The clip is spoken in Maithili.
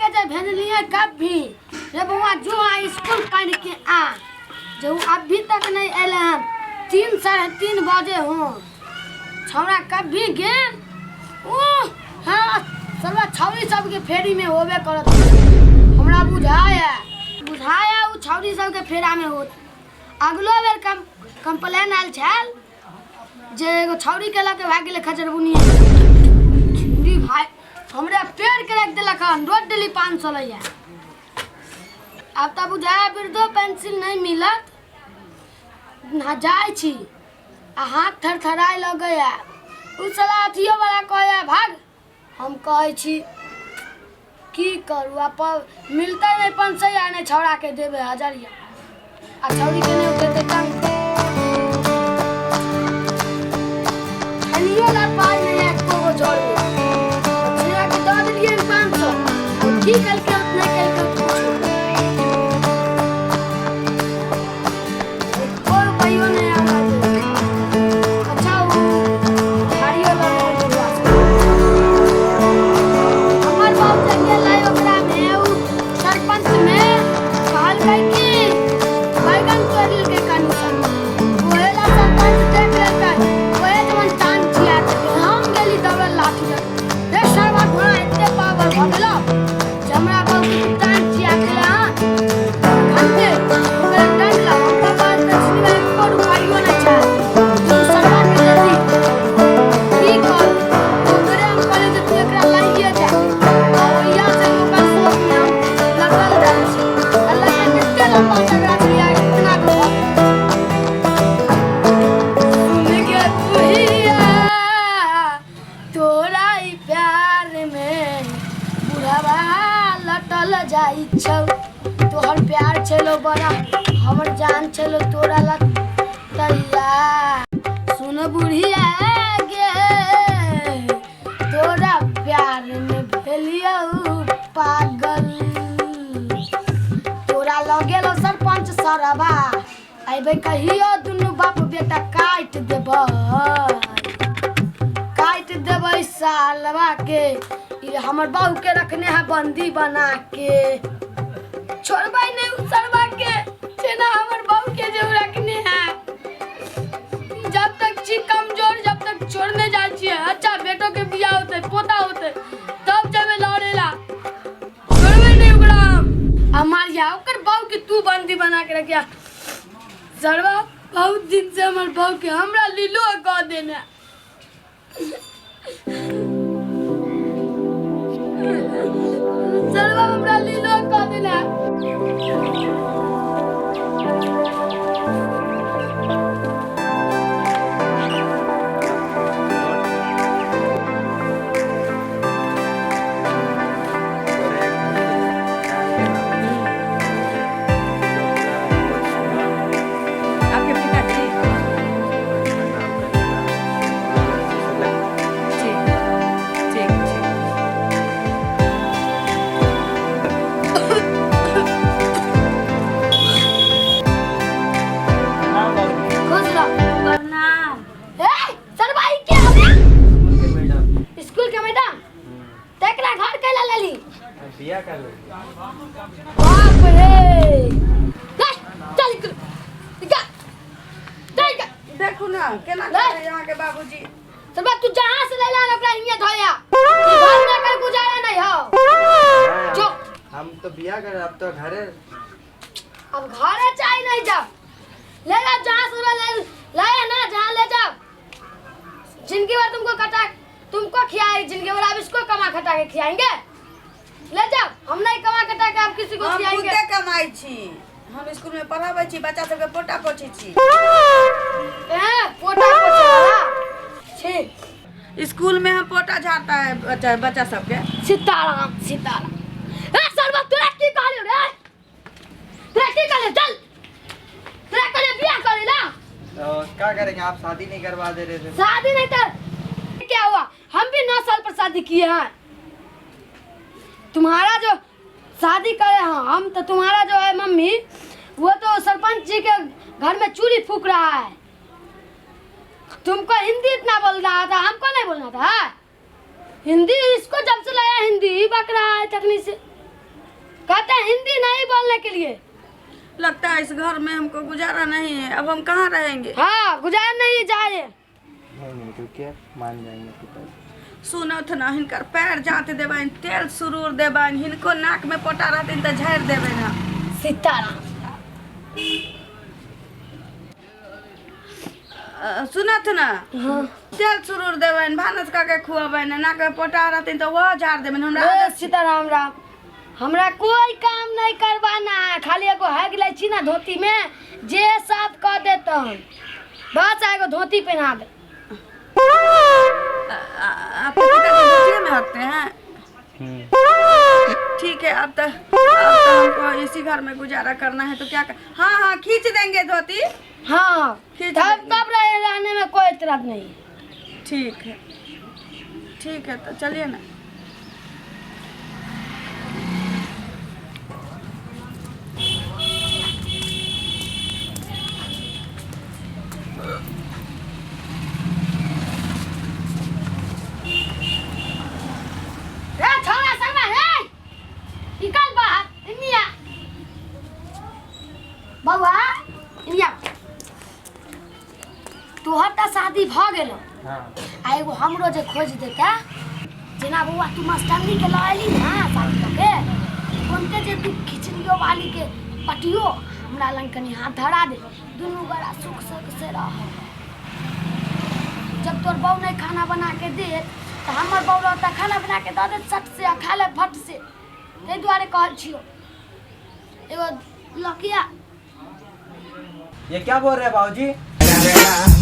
के जे भेजलियै कभी रे बौआ जो आ स्कूल पढ़ के आ, जे उ अभी तक नहीं अयलै हन। 3 3:30 बजे हो छौड़ा कभी गेल। ओ हाँ सरवा छौड़ी सबके फेरी में होबे करत। हमरा बुझाया बुझाया उ छौड़ी सबके फेरा में होत। अगलो बेर कंप्लेन आयल छल जे एगो छौड़ी के लके भाग गेलै खजरबुनिया। छिंदी भाई हमरा पेड़ के रख देलक हन, रोज डेली 500 लैया। आब तऽ बुझाया वृद्धो पेंसिल नहीं मिलत ना। जाइ छी आ हाथ थरथराय लगैया। उ साला अथियो वाला कहैया भाग। हम कहै छी की करू, आ मिलतै नहि 500 आ नहि छौड़ा के देबै हजरिया आ छौड़ी के नहि उठेतै तंग। खनियो ला पाइ नहि है एको गो जर में। छौड़ा के दऽ देलियै 500, की केलकै नहि केलकै पूछू, एको रुपैयो नहि हमरा देलकै। अच्छा उ झाड़ियो लऽ लेबै बउआ से। हमर बाबू जे गेलै ओकरा में उ सरपंच में कहलकै कि बैगन तोड़ि लेलकै कनी सन, ओहे ला सरपंच देख लेलकै, ओहे जमन टांग चिया देलकै। हम गेली दौड़ल लाठी लऽ के, रे सरवा घोड़ा एते पावर भऽ गेलौ जे हमरा बाबू के टांग चिया देले हन। घंटे ओकरा दंड ला। हमरा पास दक्षिणी में एको रुपैयो नहि छै जे उ सरवा के देती। की करू, ओकरे हम कहलियै जे तू एकरा लइए जा, आ ओहिया से ओकर शोक में हम लगल रहै छी। आ लड़का कते लम्बा तगड़ा छलै, इतना के भऽ गेल। सुन के बुढ़िया तोरा ई प्यार में बुढ़वा लटल जाइ छौ। तोहर प्यार छलो बड़ा, हमर जान छलो तोरा ला तैयार। सुन बुढ़िया गे, तोरा प्यार में भेलियौ पागल। तोरा लग गेलो सरपंच सरबा, अयबै कहियो दुनू बाप बेटा काटि देबै, काटि देबै सालवा के। ई हमर बहू के रखने है बंदी बना के, छोड़बै नहीं उ सरवा के जेना हमर बहू के जे उ रखने है। जब तक छी कमजोर जब तक छोड़ने जाइ छियै। अच्छा बेटो के बियाह होतै, पोता होतै, तब जेबै लड़े ला। छोड़बै नहीं ओकरा हम। आ मारिया ओकर बहू के तू बंदी बना के रखिया। सरवा बहुत दिन से हमर बहू के हमरा लीलो कह देने। सरवा हमरा लीलो कह देने। आपके पिताजी ठीक ठीक ठीक। खुश रह। प्रणाम। ए सरवा, ई के हवे? स्कूल के मैडम। स्कूल के मैडम? तेकरा घर कैला लेली? बिया कर ले। बाप रे, ले चल निकल निकल चल निकल। देखू ना केना ले। करे अहाँके बाबूजी। सरवा, तू जहाँ से ले ला ओकरा हियां धोया, ई घर में कर गुजारा नहीं हो जो। हम तो बिया कर, अब तो घरे। अब घरे चाहे नहीं जाओ, ले जाओ जहाँ से ले लाया ना, जहाँ ले जाओ। जिंदगी भर तुमको कटा तुमको खियाए जिंदगी भर, अब इसको कमा खटा के खियाएंगे। ले जाओ, हम नहीं कमा खटा के अब किसी को हम खियाएंगे। खुदे कमाइ छी। हम स्कूल में पढ़ाबै छी, बच्चा सबके पोटा पोछै छी। ए पोटा पोछे वाला छी? स्कूल में हम पोटा झाड़ता है बच्चा बच्चा सबके। सीताराम सीताराम। ए सरवा, तोरा की कहलियो रे? तोरा की कहलियो? चल, तोरा कहलियो बियाह करे ला। तो क्या करेंगे, आप शादी नहीं करवा दे रहे थे। शादी नहीं तो क्या हुआ? हम भी 9 साल पर शादी किए हैं। तुम्हारा जो शादी करे हैं हम तो, तुम्हारा जो है मम्मी, वो तो सरपंच जी के घर में चूड़ी फूक रहा है। तुमको हिंदी इतना बोलना आता, हमको नहीं बोलना था हिंदी। इसको जब से लाया हिंदी ही बक रहा है तकनी से। कहते हैं हिंदी नहीं बोलने के लिए। लगता है इस घर में हमको गुजारा नहीं है, अब हम कहाँ रहेंगे? हाँ, गुजार नहीं जाए। नहीं नहीं, रुकिए, मान जाएंगे पिताजी। सुनत ना, हिनकर पैर जात देबनि, तेल सुरूर देबनि, हिनको नाक में पोटा रहतनि तऽ झाड़ि देबनि हम। सीताराम। सुनत ना, हाँ। तेल सुरूर देबनि, भानस कऽ के खुअबनि, नाक में पोटा रहतनि तऽ ओहो झाड़ि देबनि हमरा। ए, आदत छै। सीताराम राम। हमरा कोई काम नहीं करवाना है, खाली एगो हैग लै छी ना धोती में, जे साफ कर देतन बस, एगो धोती पहना दे। आपके पिताजी धोतिये में हकते हैं? ठीक है, अब तो हमको इसी घर में गुजारा करना है तो क्या कर... हाँ हाँ, खींच देंगे धोती। हाँ। खींच तब देंगे। तब रहे रहने में कोई एतराज नहीं। ठीक है, ठीक है, तो चलिए ना। ए छोरा शर्मा, ए निकल बाहर, इनिया बउआ, इनिया। तोहर तऽ शादी भऽ गेलो। हाँ। आ एगो हमरो जे खोज देता, जेना बउआ तू मास्टरनी के लऽ अयली ना शादी कऽ के, कोनते जे तू खिचड़ियो वाली के पटियो हमरा लग कनि हाथ धरा दे, दुनू गोरा सुख सुख से रह। जब तोर बहू नहीं खाना बना के देत तऽ हमर बहू रहता, खाना बना के दऽ देत सट से आ खा ले फट से। ताहि दुआरे कहै छियौ, एगो लकिया। ये क्या बोल रहे हैं बाबूजी?